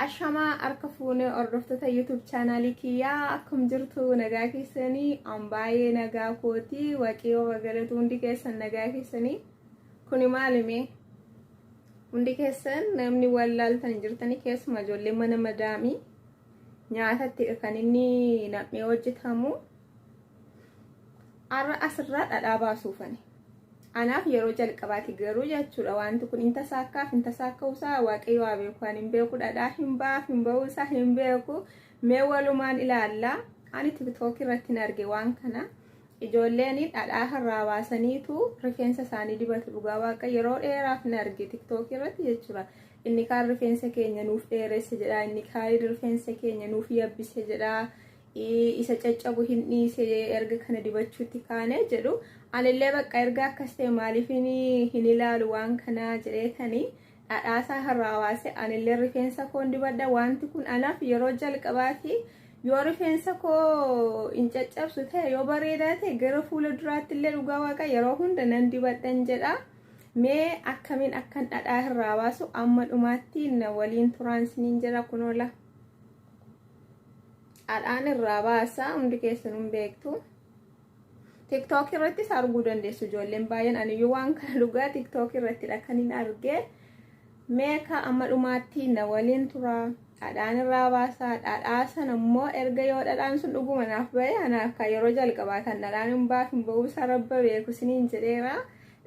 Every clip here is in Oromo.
Ashamaa harka fuunee hordoftoota YouTube chaanaalii kiyyaa akkam jirtu nagaa keessanii an baay'ee nagaa kooti waaqayyoo bagalatu hundi keessan nagaa keessanii kuni maalime hundi keessan namni wallaaltan jirtanii keessuma ijoollee mana madaamii nyaatatti kan inni nam'ee hojjetamu har'a asirraa dhadhaa baasuufani. Anaaf yeroo jalqabaati garuu jechuudha wanti kun hin tasaakkaaf hin tasaakka'uusaa waaqayyo haa beeku ani hin beeku dhadhaa hin baaf hin ba'uusaa hin beeku mee walumaan ilaalla ani tiktook irratti hin arge waan kana ijoolleen dhadhaa irraa baasaniitu rifeensa isaanii dibatu dhugaa waaqa yeroo dheeraaf hin arge tiktook irratti jechuudha inni kaan rifeensa keenya nuuf dheeresse jedha inni kaan rifeensa keenya nuuf yabbise jedha isa caccabu hin dhiise erga kana dibachuutti kaane jedhu anillee bakka erga akkas ta'e maaliif hin ilaalu waan kana jedheetanii dhadhaasaa irraa baase anillee rifeensa koon dibadha wanti kun anaaf yeroo jalqabaati yoo rifeensa koo hin caccabsu ta'e yoo bareedaa ta'e gara fuula duraatti illee dhugaa waaqa yeroo hunda nan dibadhan jedha. Mee akkamiin akkan dhadhaa irraa baasu amma dhumaatti na waliin turaan isiniin jedha kunoola. Dhadhaan irraa baasa hundi keessan hin beektu. TikTok irrattis arguu dandeessu ijoolleen baay'een aniyyuu waan kana dhugaa TikTok irrattidha kan hin arge. Meeqa amma dhumaatti na waliin tura. Dhadhaan irraa baasa. Dhadhaa sana immoo erga yoo dhadhaan sun dhuguma naaf ba'e anaaf kan yeroo jalqabaa kan dhadhaan hin baaf hin ba'uu isaa rabba beeku isiniin jedheera.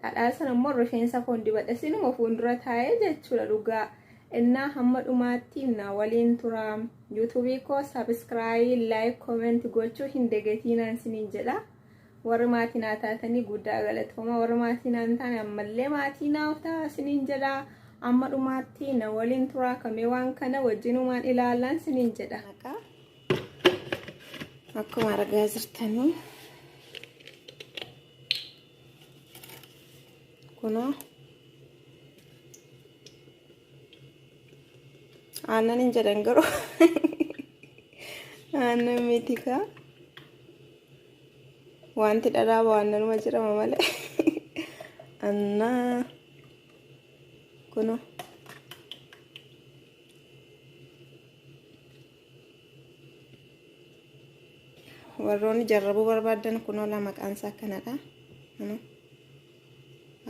Dhadhaa sana immoo rifeensa koon dibadha sinuma fuuldura taa'ee jechuudha dhugaa. Innaa hamma dhumaatti na waliin tura. Yuutuubii koo sabiskiraayii, laayik, koomenti gochuu hin dagatiinaan isiniin jedha. Warri maatii naa taatanii guddaa galatooma. Warri maatii naa hin taane ammallee maatii naaf ta'a isiniin jedha. Amma dhumaatti na waliin turaa kamee waan kana wajjinumaan ilaallaan isiniin jedha. Akkuma argaa jirtanii kunoo aannan hin jedhan garuu aannan miti kaa wanti dhadhaa aannanuma jedhama malee annaa kunoo warroonni jarrabuu barbaadan kunoo lama maqaan isaa kanadha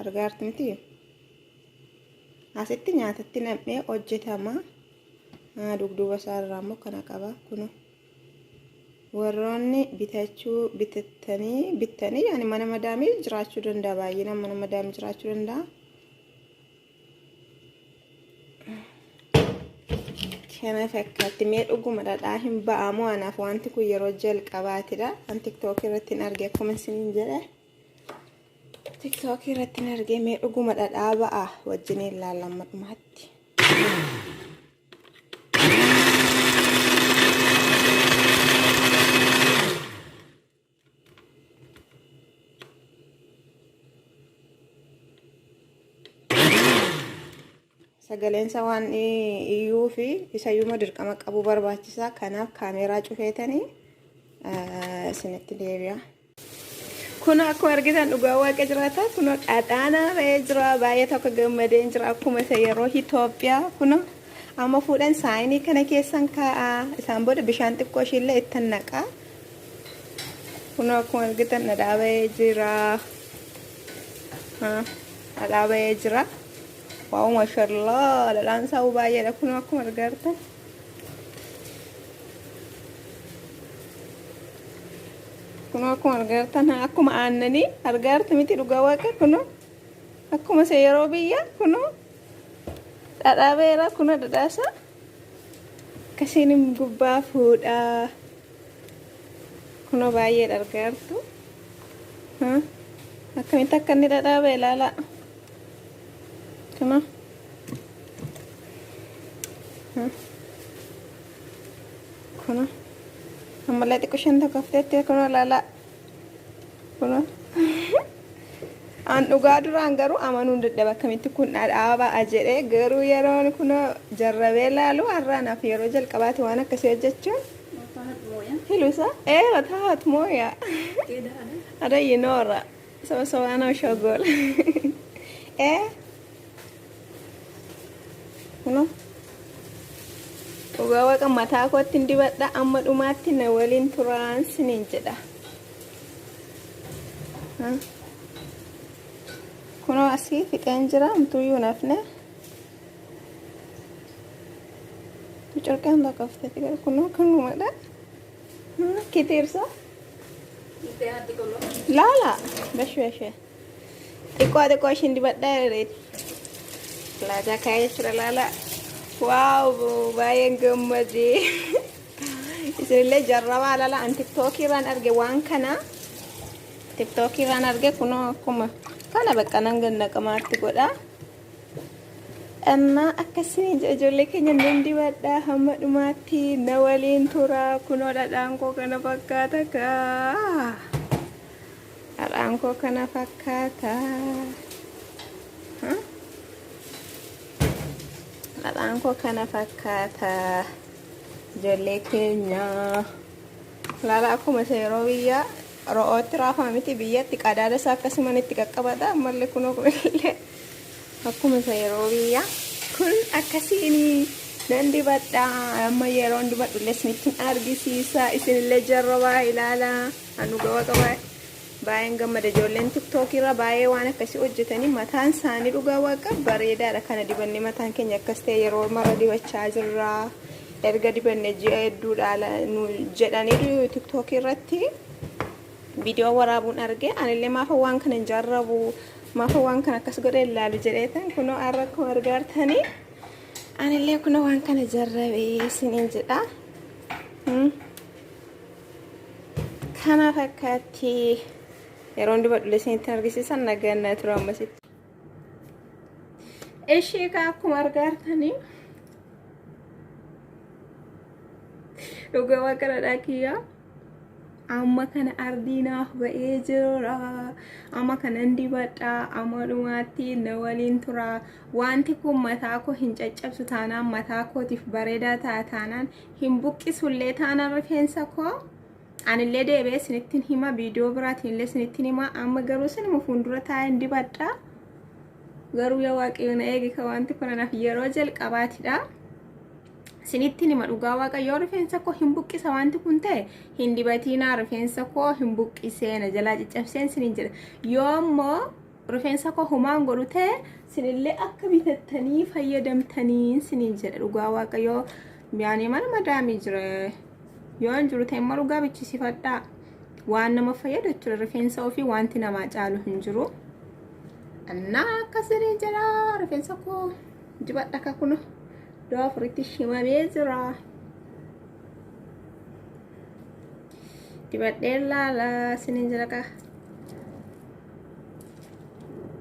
argaa jirtu miti asitti nyaatatti nam'ee hojjetama dugduuba isaa irraa immoo kana qaba kunoo warroonni bitachuu bitattanii bittanii yaani mana madaamii jiraachuu danda'a baay'inaan mana madaamii jiraachuu danda'a. Kana fakkaatti mee dhuguma dhadhaa hin ba'amu anaaf wanti kun yeroo jalqabaatidha. An tiktook irratti hin arge akkuma isiniin jedhe. Tiktook irratti hin arge mee dhuguma dhadhaa ba'a wajjiniin ilaallamma dhumaatti. Sagaleensa waan iyyuu fi isayyuma dirqama qabu barbaachisa. Kanaaf kaameeraa cufeetanii isinitti deebi'a. Kun akkuma argitan dhugaa waaqa jiraata. Kun dhadhaanaa ba'ee jira. Baay'ee tokko gammadeen jira. Akkuma isa yeroo Itoophiyaa kun amma fuudhan saayinii kana keessan kaa'a. Isaan booda bishaan xiqqoo ishiillee ittan naqa. Kun akkuma argitan dhadhaa ba'ee jira. Dhadhaa ba'ee jira. Waaw mashallah dhadhaan isaa baay'eedha. Kun akkuma argaa jirtan. Kun akkuma argaa jirtan akkuma aannanii argaa jirtu miti dhugaa waaqa kun akkuma isa yeroo biyya kun dhadhaa beera kun dhadhaasa akkasiin gubbaa fuudhaa kun baay'ee argaa jirtu akkamitti akka inni dhadhaa ba'e ilaalaa kun kun ammallee xiqqoo isheen tokko hafteetti kun ilaalaa kun an dhugaa duraan garuu amanuun dadhaba akkamitti kun dhadhaa ba'a jedhee garuu yeroon kun jarrabee laalu har'a anaaf yeroo jalqabaati waan akkasii hojjechuun hilusa ee watahat mooya ada yinoora saba sabaanoo shogol ee kuno Dhugaa waaqa mataa kootti hin dibadha amma dhumaatti na waliin turaan siniin jedha. Kunoo asii fixeen jira amtuyyuu nafne. Corqaan tokko fitee kunoo kanumadha. Kitiirsa. Laala bashee xiqqoo xiqqoo ishiin dibadha laajaa kaa'ee jechuudha laala. Waaw baay'een gammadee. Isinillee jarrabaa laala an tiktookii irraan arge waan kana. Tiktookii irraan arge kunoo akkuma kana bakka nan gannaqamaatti godha. Amma akkasiin ijoollee keenya nan dibadha hamma dhumaatti na waliin tura kunoo dhadhaan koo kana fakkaata kaa. Dhadhaan koo kana fakkaata. Dhadhaan koo kana fakkaata. Ijoollee keenya. Laala akkuma isa yeroo biyya ro'ootti raafama miti biyyatti qadaada isaa akkasumaan itti qaqqabata ammallee kunoo kunillee akkuma isa yeroo biyya kun akkasiin nan dibadha amma yeroon dibadhullee isinitti argisiisa isinillee jarrabaa ilaala anu gawa qaba baay'een gammada ijoolleen tiktookii irra baay'ee waan akkasii hojjetanii mataan isaanii dhugaa waaqa bareedaadha kana dibannee mataan keenya akkas ta'e yeroo mara dibachaa jirra erga dibanne ji'a hedduudha nu jedhanii tiktookii irratti viidiyoo waraabuun arge anillee maafa waan kana hin jarrabu maafa waan kana akkas godhee ilaalu jedheetan kunoo har'a akkuma argaartanii anillee kunoo waan kana jarrabee isiniin jedha. Kana fakkaatti yeroon dibadhullee isinitti argisiisan nagaan naa tura ammasitti. Ishee kaa akkuma argaartanii dhugaa waaqa dhadhaa kiyyaa. Amma kana ardii naaf ba'ee jira. Amma kanan dibadha. Amma dhumaatti na waliin tura. Wanti kun mataa koo hin caccabsu taanaan mataa kootiif bareedaa ta'a taanaan hin buqqisullee taanaan rifeensa koo. Anillee deebi'ee isinittiin hima viidiyoo biraatiin illee isinittiin hima. Amma garuu isinuma fuuldura taa'een dibadha. Garuu yaa waaqayyo na eegi ka wanti kun anaaf yeroo jalqabaatidha. Isinittiin hima dhugaa waaqayyoo rifeensa koo hin buqqisa wanti kun ta'e hin dibatiinaa rifeensa koo hin buqqisee na jalaa caccabseen isiniin jedha. Yoo immoo rifeensa koo humaan godhu ta'e isinillee akka bitattanii fayyadamtanii isiniin jedha dhugaa waaqayyoo yaani mana madaamii jira. Yoo hin jiru ta'e immoo dhugaa bichisiifadhaa. Waan nama fayyadu jechuudha rifeensa ofii wanti namaa caalu hin jiru. Annaa akkasiniin jedha rifeensa koo dibadha akka kun iddoo afuritti shimamee jira. Dibadhee laala isiniin jira kaa.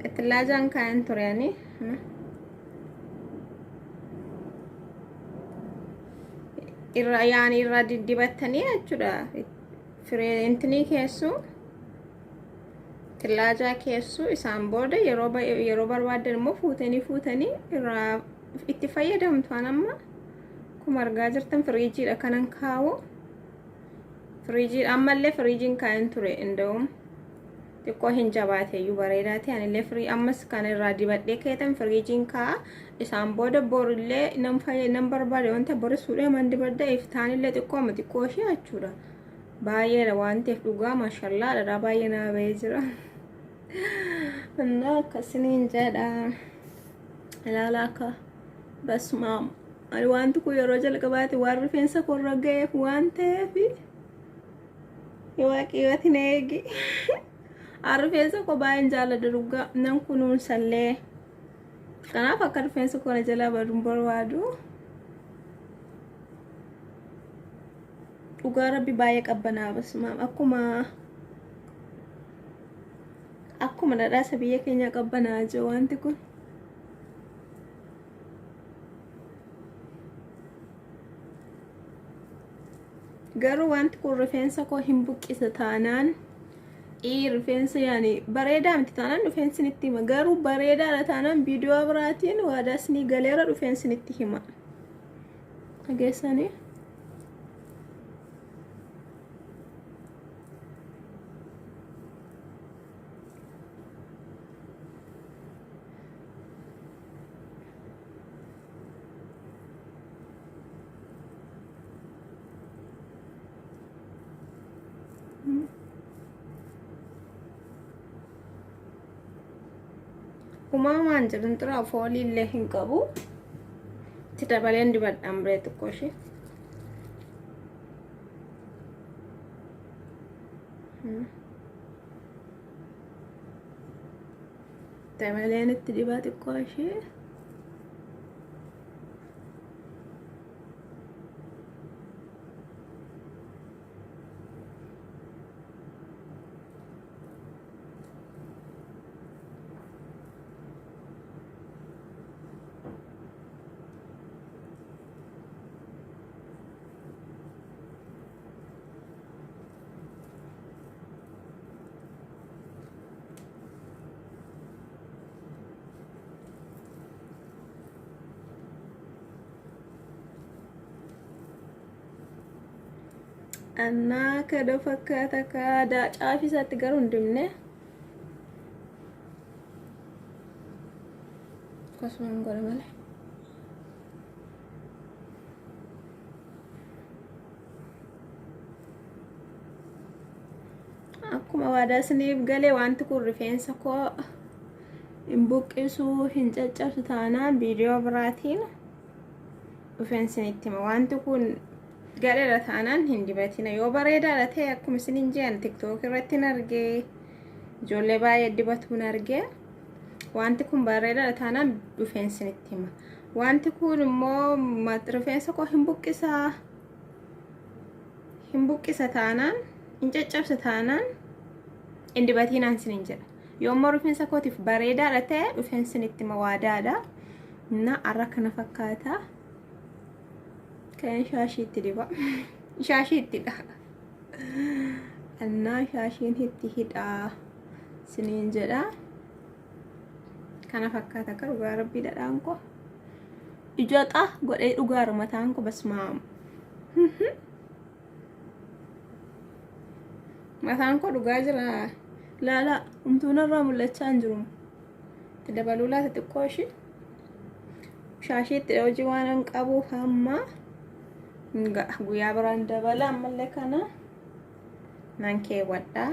Itti laajaan kaa'een ture ani. Irra yaani irra diddibattanii jechuudha. Firee intinii keessu. Tillaajaa keessu isaan booda yeroo yeroo barbaadan immoo fuutanii fuutanii irraa itti fayyadamtu. An amma akkuma argaa jirtan firiijiidha kanan kaa'u. Firiijii ammallee firiijiin kaa'een ture inda'uun xiqqoo hin jabaate iyyuu bareedaa ta'e anillee firii ammas kan irraa dibadhee keetan firiijiin kaa'a. Isaan booda borillee nan fayya nan barbaade wanta boris fuudhee man dibadda iftaanillee xiqqooma xiqqoo ishee jechuudha. Baay'eedha waan ta'eef dhugaa maashallaa dhadhaa baay'ee naa ba'ee jira. Innaa akkasiniin jedha. Ilaala akka basmaam. Ani wanti kun yeroo jalqabaati waan rifeensa korra ga'eef waan ta'eef waaqayyooti na eegi. Ani rifeensa koo baay'een jaalladha dhugaa nan kunuunsallee. Kanaaf akka rifeensa koo na jalaa badu hin barbaadu. Dhugaa rabbi baay'ee qabbanaa basmaam akkuma akkuma dhadhaasa biyya keenyaa qabbanaa jiru wanti kun. Garuu wanti kun rifeensa koo hin buqqisa taanaan rifeensa yaani bareedaa miti taanaan rifeensi itti hima garuu bareedaadha taanaan viidiyoo biraatiin waadaa isinii galeera rifeensi itti hima. Dhageessanii? Uumamaan jedhan xuraa foolii illee hin qabu. Itti dabaleen dibadhaan biree xiqqoo ishee. Dabaleen itti dibaa xiqqoo ishee. Annaa kana fakkaata kaadaa caafii isaatti garuu hin dibne. Akkasumaan godha malee. Akkuma waadaa isiniif galee wanti kun rifeensa koo hin buqqisuu hin caccabsu taanaan viidiyoo biraatiin dhufeen isinitti hima. Wanti kun gadheedha taanaan hin dibatina. Yoo bareedaadha ta'e akkuma isiniin jedhan TikTok irratti hin argee ijoollee baay'ee dibatuun argee wanti kun bareedaadha taanaan dhufeen isinitti hima. Wanti kun immoo rifeensa koo hin buqqisaa hin buqqisa taanaan hin caccabsa taanaan hin dibatinaan isiniin jedha. Yoo immoo rifeensa kootiif bareedaadha ta'e dhufeen isinitti hima waadaadha. Na arra kana fakkaata. Kan shaashii itti diba. Shaashii itti hidha. Annaa shaashiin itti hidhaa isiniin jedha. Kana fakkaata akka dhugaa rabbii dhadhaan koo. Ijaxa godhee dhugaaru mataan koo basmaam. Mataan koo dhugaa jira. Laala umtuun irraa mul'achaa hin jiru. Itti dabaluu laata xiqqoo ishii. Shaashii itti hojii waan hin qabuuf hamma guyyaa biraan dabala ammallee kana nan keewwadha.